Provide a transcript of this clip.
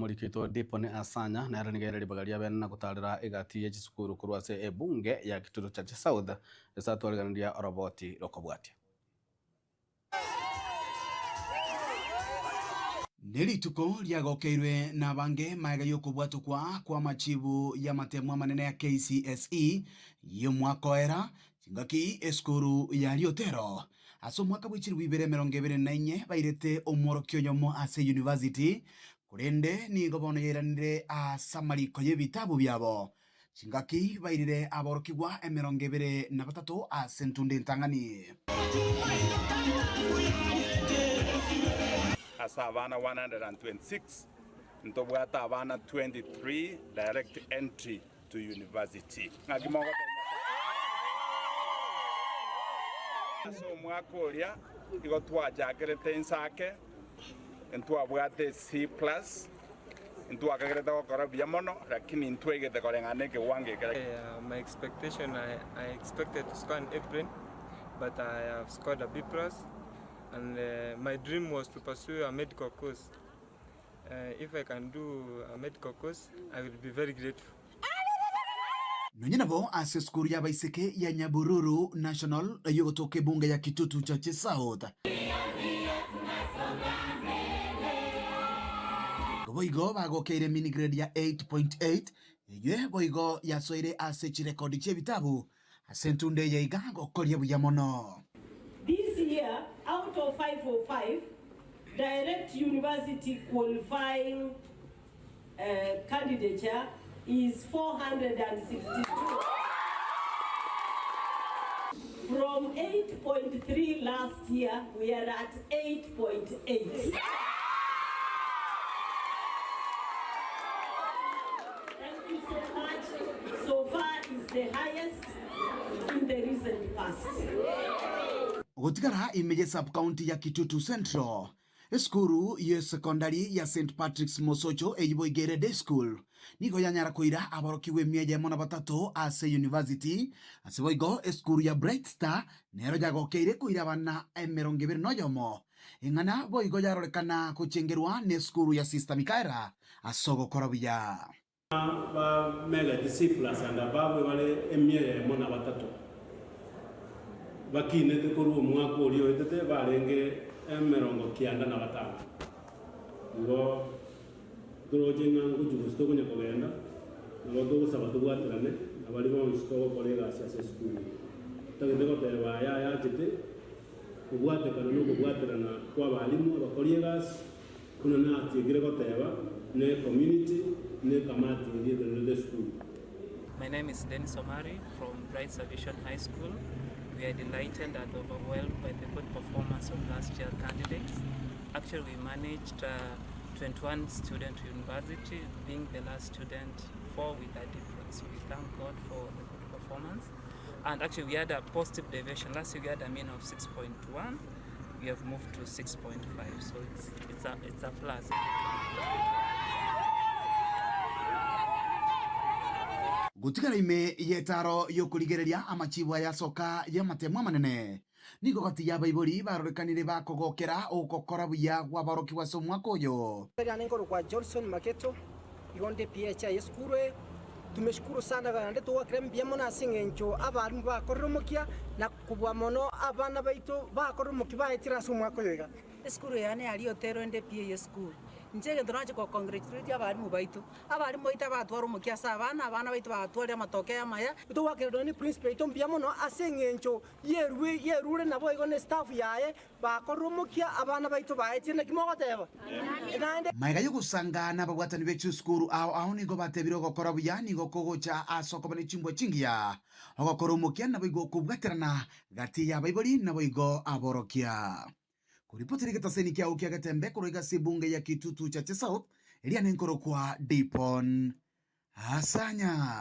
Omoriki oito Dipon Asanya nere nigo aire ribaga ria bene na gotarera egati ye chisukuru korwa ase ebunge ya Kitutu Chache South ase atwariganiria oroboti rokobwatia. Nerituko riagokeirwe nabange magega y'okobwatokwa kw'amachibu y'amatemo amanene ya KCSE y'omwaka oera, chingaki esukuru ya Riotero. Ase omwaka bwe chilifu ibere emerongo ebere na inye bairete omworokia oyomo ase university, korende nigo bono yairanire ase amariko y'ebitabu biabo. Chingaki bairire aborokigwa emerongo ebere na batato ase entunda entang'ani. Ase abana 126 ntobwate abana 23 direct entry to university. Ng'aki mogotebia Nyasae? Ase omwaka oria igo twachakerete inse ake, ntwabwate C plus, ntwakagerete gokora buya mono, lakini ntwaigete koreng'ana nekewango ekere. My expectation I, I expected to score an A plane but I have scored a B plus and uh, my dream was to pursue a medical course. Uh, if I can do a medical course, I will be very grateful. Nonye nabo ase esukuru y'abaiseke ya Nyabururu National eyio egotoka ebunge ya Kitutu Chache South. Boigo bagokeire mini grade ya 8.8 eyio boigo yasoire ase chirekodi chi'ebitabu ase entunda eye iga gokoria buya mono. This year out of 505 direct university qualifying candidature is 462 from 8.3 last year we are at 8.8. Thank you so much. So far is the highest in the recent past. Gotigara ime ye sub-county ya Kitutu Central, Esukuru y'esekondari ya St Patrick's Mosocho eyio boigo ere Day School nigo yanyara koira aborokigwa emia eyemo na batato ase university. Ase boigo esukuru ya Bright Star nero yagokeire koira abana emerongo ebere na oyomo. Eng'ana boigo yarorekana gochengerwa nesukuru ya Sister Michaela ase ogokora buya. Ba megati C plus and above bare emia eyemo na batato bakinete korwa omwaka oria oetete barenge emerongo kianda na batano. Igo toroche ng'a ngochia gose tokonya kogenda, nabo togosaba tobwaterane na baria bonsi togokora egasi ase esukuru eye. Totagete goteba aya ayachete kobwatekana na okobwaterana kwa abalimu abakori egasi, Buna natiekire goteba, ne community, ne ekamati eria etenenerete esukuru. My name is Dennis Omari from Bright Salvation High School. We are delighted and overwhelmed by the good performance of last year candidates. Actually, we managed uh, 21 student to university, being the last student four with a difference. So we thank God for the good performance. And actually, we had a positive deviation. Last year, we had a mean of 6.1. We have moved to 6.5, so it's, it's, a, it's a plus. Gotigara ime y'etaro y'okorigereria amachibo ayasoka y'amatemo amanene, nigo gati y'abaibori barorekanire bakogokera ogokora buya gw'aborokigwa ase omwaka oyo. Riane nkorokwa Johnson Maketo, igo nde PHI esukuru eye. Tumeshukuru sana naende togwakera mbuya mono ase eng'encho abalimu bakorire omokia na kobua mono abana baito bakorire omokia baetire ase omwaka oyo iga. Esukuru yane ya Riotero ende PA esukuru. Inche egento nache go congratulate abalimu baito. Abalimu baito abatware omokia ase abana, abana baito bagatwarire amatokeo amaya. Togwakera nonya ne principal yaito mbuya mono ase eng'encho yerue yerure naboigo ne staff yaye Bakorire omokia abana baito baetie, naki mogoteba? Naende. Magega y'ogosanga nababwatani be chisukuru ao ao nigo batebire ogokora buya nigo kogocha ase okoba ne chimbwa chingiya. Ogokora omokia naboigo okobwaterana gati y'abaibori naboigo aborokia. Koripotera egetaseni kiao kia Getembe korwa iga ase ebunge ya Kitutu Chache South, eria nenkorokwa Dipon Asanya.